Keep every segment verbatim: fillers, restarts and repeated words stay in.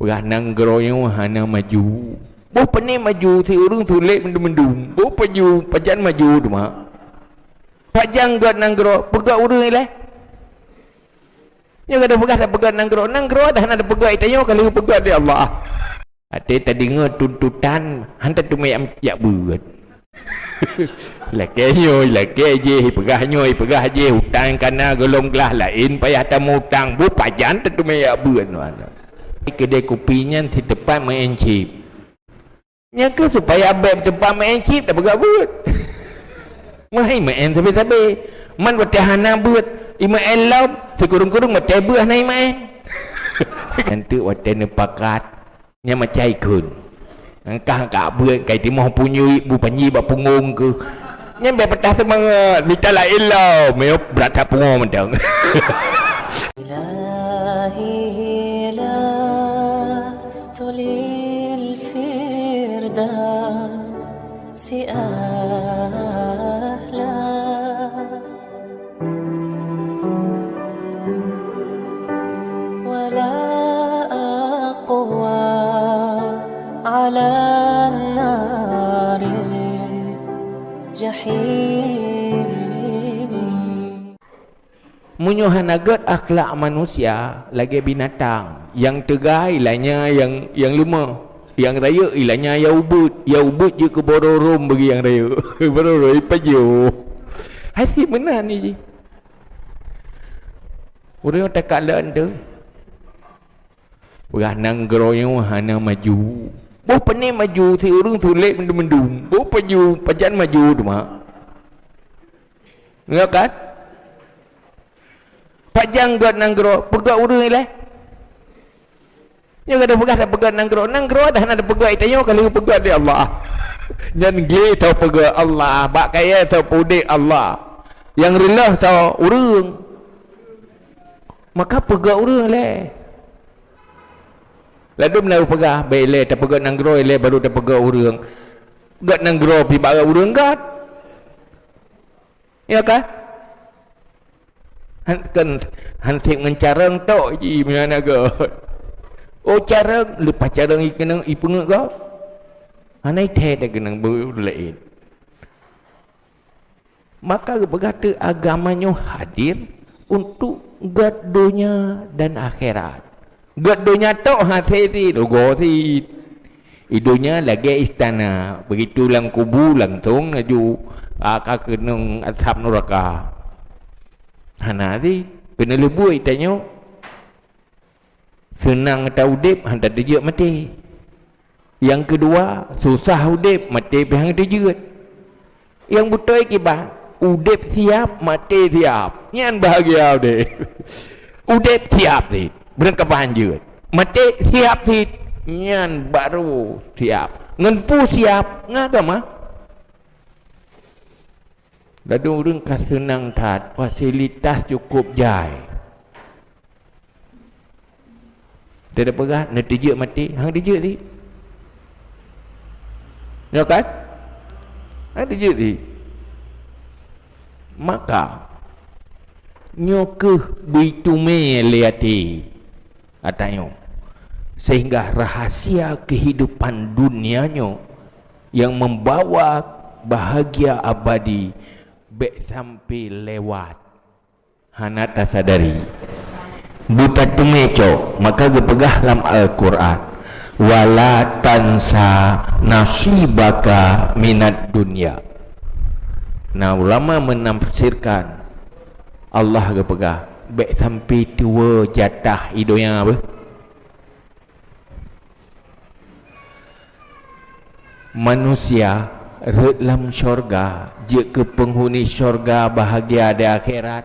Peugah nanggroe nyoe hana maju. Boh pane maju, si ureuëng sulet meudum-meudum. Boh paju, pajan maju teuma. Pajan gét nanggroe, peugét ureuëng ilée. Nyoe ka peugah tapeugét nanggroe. Nanggroe dah hana tapeugét, tanyoe ka lheueh peugét lé Allah. Até tadeungoe tuntutan, han tateumé jak beuet. Lakée nyoe, lakée jéh, ipeugah nyoe, ipeugah jéh, utang kana golom glah laén payah tamutang, boh pajan tateumé jak beuet. Keudée kupi nyan siteumpat meu'en chip. Nyan keuh supaya bék teumpat meu'en chip tapeugét beuet. Meuhai meu'en sabe-sabe. Man watée hana beuet, imeu'en lom, sikureueng-kureueng watée beuet hana imeu'en. Nyan teuk watée neupakat, nyan macai kheun. Engkah ka beuet kai timoh punyuik bu panji bak pungong keuh. Nyan bék patah seumangat, mita laén lom, miyup brat that pungoe mantong. إلهي لست للفردوس أهلا ولا أقوى على النار الجحيم. Meunyoe hana gét akhlak manusia lagée binatang, nyang teuga ilanya nyang, nyang leumah, nyang rayeuk ilanya nyang ubit, nyang ubit jeuet keu barô rhom bagi nyang rayeuk. Barô rhom ipajoh. Hai si meunan ni jih. Ureuëng takalon tu. Peugah nanggroe nyoe hana maju. Boh pane maju, si ureuëng sulet meudum-meudum. Boh paju, pajan maju teuma. Nyoe kan? Pajan gét nanggroe, peugét ureuëng ilée. Nyoe ka peugah tapeugét nanggroe. Nanggroe dah hana tapeugét, tanyoe ka lheueh peugét lé Allah. Nyan glé soe peugét Allah, bak kayée soe peuudeb Allah. Nyang reuloh soe ureuëng. Maka peugét ureuëng ilée. Ladôm na peugah, bék ilée tapeugét nanggroe ilée baru tapeugét ureuëng. Gét nanggroe pih bak ureuëng gét. Ya kan? Han, kan, han sép ngon carông tok jih meunan gét. Oh, carông, leupah carông ikeunong ipeungeut gob. Hana ithée takeunong beu laén. Maka geupeugah teuk agama nyoe hadir untuk gét donya dan akhirat. Gét donya tok hase cit, rugoe cit. I donya lagée istana, begitu lam kubu langsong laju, a, ka keunong asab nuraka. Hana cit, keuneulheueh buet tanyoe. Seunang taudeb, han tateujeuet maté. Nyang keudua, susah udeb, maté pih han teujeuet. Nyang beutôi kiban, udeb siab, maté siab. Nyan bahagia udeb. Udeb siab cit, beurangkaban jeuet. Maté siab cit, nyan baru siab. Ngon peue siab? Ngon agama. Ladôm ureuëng ka seunang that, fasilitas cukup jai. Teupeugah neuteujeuet maté, han teujeuet cit. Nyoe kan? Han teujeuet cit. Maka, nyoe keuh beuitumé lé até geutanyoe, sehingga rahasia kehidupan dunia nyoe yang membawa bahagia abadi bék sampai lewat. Hana tasadari. Beutateumé cok, maka geupeugah lam Al-Quran, "Wala tansa nasibaka minad dunya." Nah, ulama menafsirkan, Allah geupeugah, bék sampai tuwoe jatah i donya beuh. Manusia rhot lam syurga, jeuet keu peunghuni syurga bahagia di akhirat,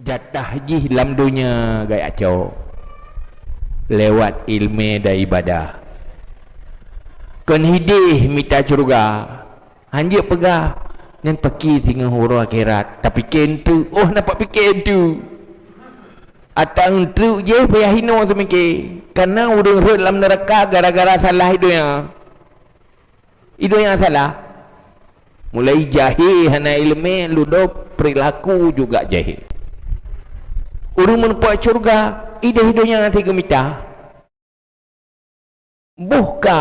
jatah jih lam donya geucok lewat iéleumé dan ibadah. Kon hidéh mita syurga, hanjeuet peugah, nyan paki singoh uroe akhirat, tapike enteuk, oh na pat pike enteuk. Ata enteuk jih payah hinoe seumike, kareuna ureuëng rhot lam neuraka gara-gara salah i donya. I donya salah. Mulai jahé hana iéleumé, ludôb, perilaku juga jahé. Ureuëng meuneupeuk syurga, ideh i donya hase geumita. Boh ka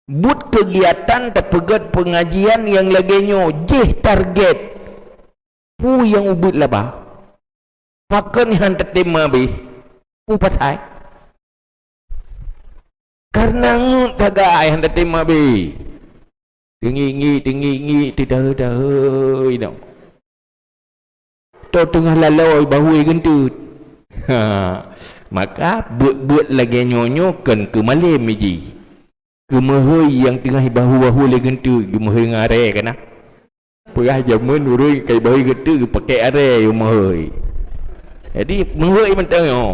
buet keugiatan tapeugét peungajian nyang lagée nyoe jih target. Peue nyang ubit laba? Pakon han tatem abéh? Peue pasai? Kareuna ngeut sagai han tatem abéh. Teungi-ngi, teungi-ngi, teudahe-dahe inong. Toh teungoh lalôi bahue geunteut. Ha, maka buet-buet lagée nyoe nyoe kon keu malem jih. Keumeuhôi nyang teungoh bahue-bahue lé geunteut, geumeuhôi ngon arée kana. Peugah jameun ureuëng kai bahue geunteut geupakée arée geumeuhôi. Jadi meuhôi mantong nyoe.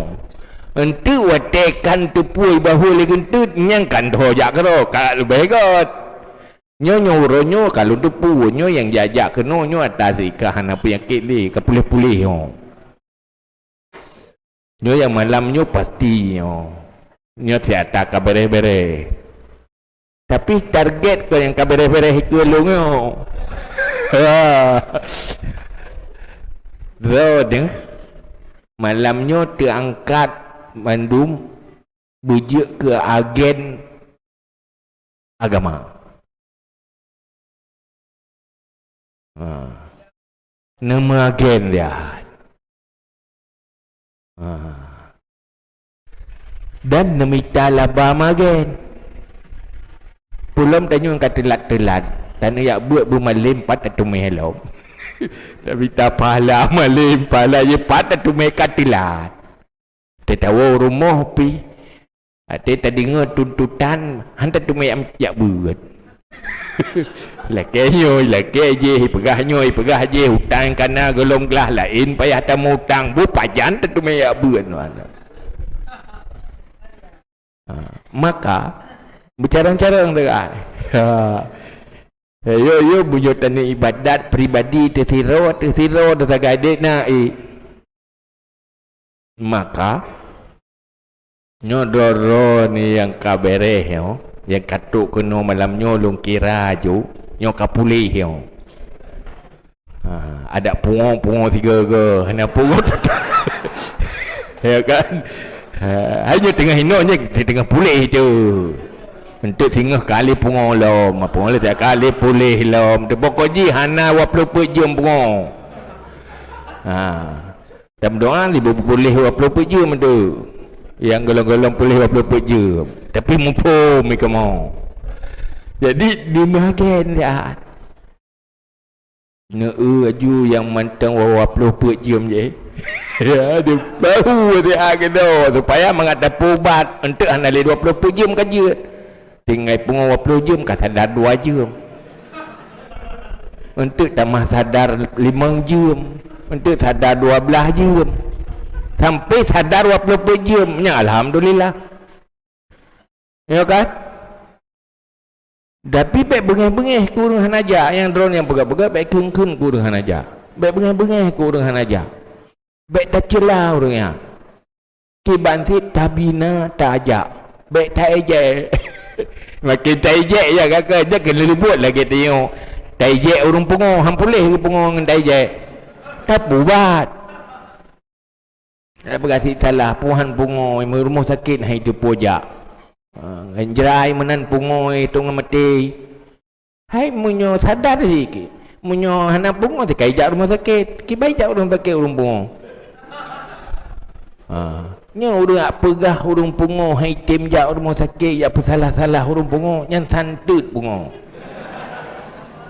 Enteuk watée kan teupue bahue lé geunteut nyang kan tho jak keudroe ka leubeh gét. Nyoe nyoe uroe nyoe ka lôn teupeu nyoe nyang jak-jak keunoe nyoe ata sika hana peunyakét lé ka puléh-puléh nyoe. Nyoe nyang malam nyoe pasti nyoe. Nyoe si ata ka bereh-bereh. Tapi target keu nyang ka bereh-bereh ikeu lôn nyoe. Droe deh. Malam nyoe teuangkat mandum beujeuet keu agen agama. Ha. Neumeuagen lihat. Ha. Dan neumita laba magen. Peulom tanyoe ka teulat-teulat. Tanyoe jak beuet beumalem pat tateumé lom. Tamita pahala malem, pahala jih pat tateumé ka teulat. Teuh tawoe u rumoh pih, até tadeungoe tuntutan, han tateumé jak beuet. Lakée nyoe, lakée jéh, ipeugah nyoe, ipeugah jéh, utang kana gohlom glah laén payah tamutang, beupajan tateumé jak beuet. Ha, maka, beucarông-carông teuka. Ha. Yo, yo, meunyoe taneuk ibadat pribadi teuh sidroe, teuh sidroe, teuh sagai dek na, eh. Maka, nyoe droe-droe ni nyang ka bereh nyoe, nyang ka trok keunoe malam nyoe lôn kira ju, nyoe ka puléh nyoe. Ha, adak pungoe-pungoe sigoe-goe, hana pungoe. Ya kan? Ha, hai nyoe teungoh inoe nyoe teungoh puléh tu. Enteuk singoh kali pungoe lom, pungoe lom tiap kali puléh lom. Teupokok jih hana dua ploh peuet jeuem pungoe. Ha. Tameudoa lé beupuléh dua ploh peuet jeuem tu. Nyang gohlom-gohlom puléh dua ploh peuet jeuem. Tapi muphom kamoe. Jadi, di meuagen siat. Neu-eu aju nyang mantong dua ploh peuet jeuem jih. Ya, di bahu siat keudroe. Supaya mangat tapeuubat, enteuk hana lé dua ploh peuet jeuem ka jeuet. Tinggai pungoe dua ploh jeuem ka sadar dua jeuem. Enteuk tamah sadar limong jeuem. Enteuk sadar dua blaih jeuem. Sampai sadar dua ploh peuet jeuem. Nyan alhamdulillah. Ya kan? Tapi bék beungéh-beungéh keu ureuëng hana jak. Nyang droeneuh nyang peugah-peugah bék kheun-kheun keu ureuëng hana jak. Bék beungéh-beungéh keu ureuëng hana jak. Bék tacela ureuëng nyan. Kiban cit tabina tajak. Bék taéjék. Makin taéjék ya kaka, jak keuneuk leubuet lagée tanyoe. Taéjék ureuëng pungoe, han puléh keu pungoe ngon taéjék. Tapeuubat. Tapeugah cit salah, puhan pungoe, meurumoh sakét hai teupeu jak. Ha, ngon jrai meunan pungoe, tong maté. Hai meunyoe sadar jih, meunyoe hana pungoe teuka ijak rumoh sakét, kiban jak rumoh sakét ureuëng pungoe. Ha, nyoe ureuëng jak peugah ureuëng pungoe hai tem jak rumoh sakét, jak peusalah-salah ureuëng pungoe, nyan santeut pungoe.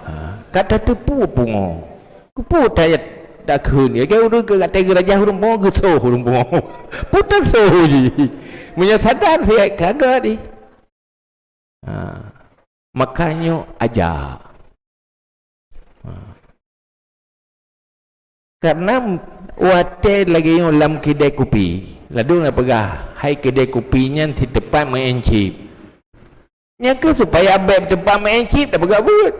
Ha, ka tateupeue pungoe. Keupeue that takheun, ya, ureuëng keu gata geurajah ureuëng pungoe, geusoh ureuëng pungoe. Peue tasoh jih. Meunyoe sadar siat ka gét jih. Ha. Maka nyoe aja. Ha. Karena watée lagée nyoe lam keudée kupi, ladôm na peugah, hai keudée kupi nyan siteumpat meu'en chip. Nyan keuh supaya bék teumpat meu'en chip tapeugah beuet.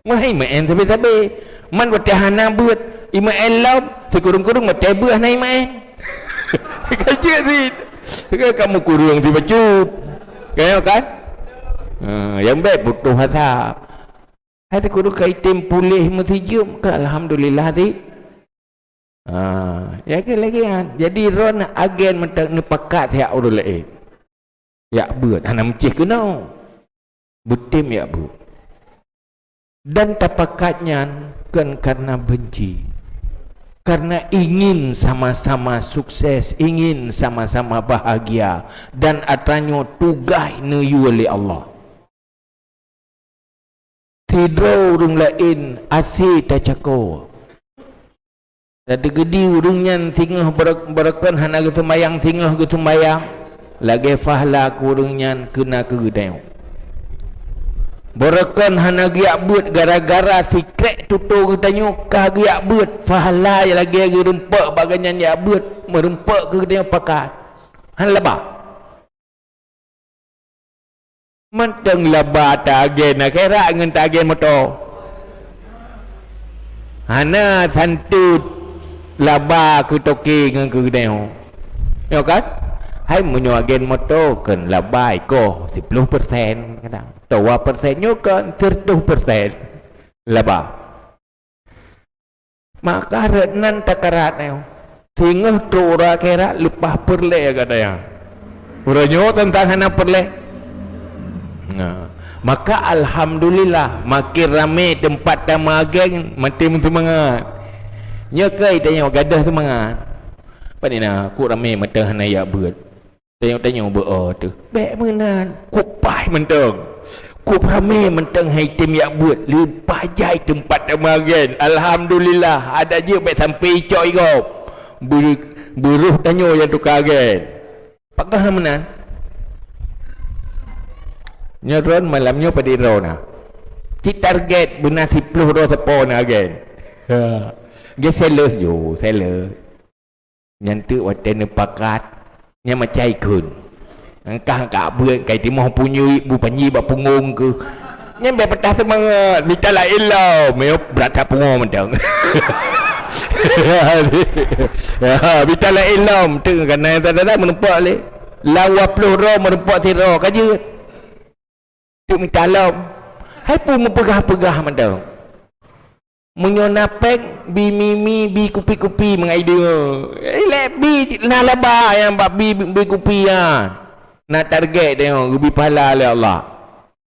Meuhai meu'en sabe-sabe. Man watée hana beuet, imeu'en lom, sikureueng-kureueng watée beuet hana imeu'en. Ka jeuet cit. Ka kamoe kureueng sibacut. Ka nyoe kan? Ha, nyang bék putôh asa. Hai sikureueng ka item puléh meusijeuem, ka alhamdulillah cit. Ha, ya ke lagi kan? Jadi droeneuh agen mantong neupakat siat ureuëng laén. Jak beuet, hana meucéh keunoe. Beutem jak beuet. Dan tapakat nyan kon karena benci, karena ingin sama-sama sukses, ingin sama-sama bahagia, dan atra nyoe tugaih neuyue lé Allah. Sidroe ureuëng laén asé tacako. Tateugedi ureuëng nyan singoh beureukan hana geuseumayang, singoh geuseumayang, lagée fahla keu ureuëng nyan keuna keu geutanyoe. Beureukan hana geujak beuet gara-gara sikrék tutoe geutanyoe ka geujak beuet, fahla lagée geurumpok bak geuhnyan jak beuet, meurumpok keu geutanyoe pakat. Hana laba. Mantong laba taagen akhirat ngon taagen moto. Hana santôt laba keu toke ngon keu geutanyoe. Nyo kan? Hai meunyoe agen moto kon laba ikoh siploh persen kadang. Towa persen nyoe kon seratus persen laba. Maka rot nan takarat nyoe. Singoh trok uroe akhirat leupah peureulée gata nyan. Uroe nyoe teuntang hana peureulée. Nah, maka alhamdulillah makin ramé teumpat tameuagen makin seumangat. Nyoe keuh tanyoe gadoh seumangat. Pane na kok ramé mantong hana jak beuet. Tanyoe-tanyoe beu-o teuh. Bék meunan, kupaih mantong. Kup ramé mantong hai tem jak beuet, leupah jai teumpat tameuagen. Alhamdulillah, adak jeuet bék sampai icok igob. Beu-, beuroh tanyoe nyang tuka agen. Pakon meunan? Nyoe droen malam nyoe padit droe na. Cit target beuna siploh droe sapo na agen. Ha. Ge sales jo, sales. Nyan teuk watée neupakat, nyan macai kheun. Engkah ka beuet kai timoh punyuik bu panji bak punggong keuh. Nyan bék patah seumangat, mita laén lom, meuyo brat that pungo mantong. Ya, mita laén lom, teuk kana nyang tada-tada meurumpok lé. Lam dua ploh droe meurumpok sidroe ka jeuet. Teuk mita lom. Hai peue meupeugah-peugah mantong. Meunyoe na péng, bi mi-mi, bi kupi-kupi meungai deungoe. Eh, lé bi na laba nyang bak bi, bi kupi nyan. Na target deungoe, geubi pahala lé Allah.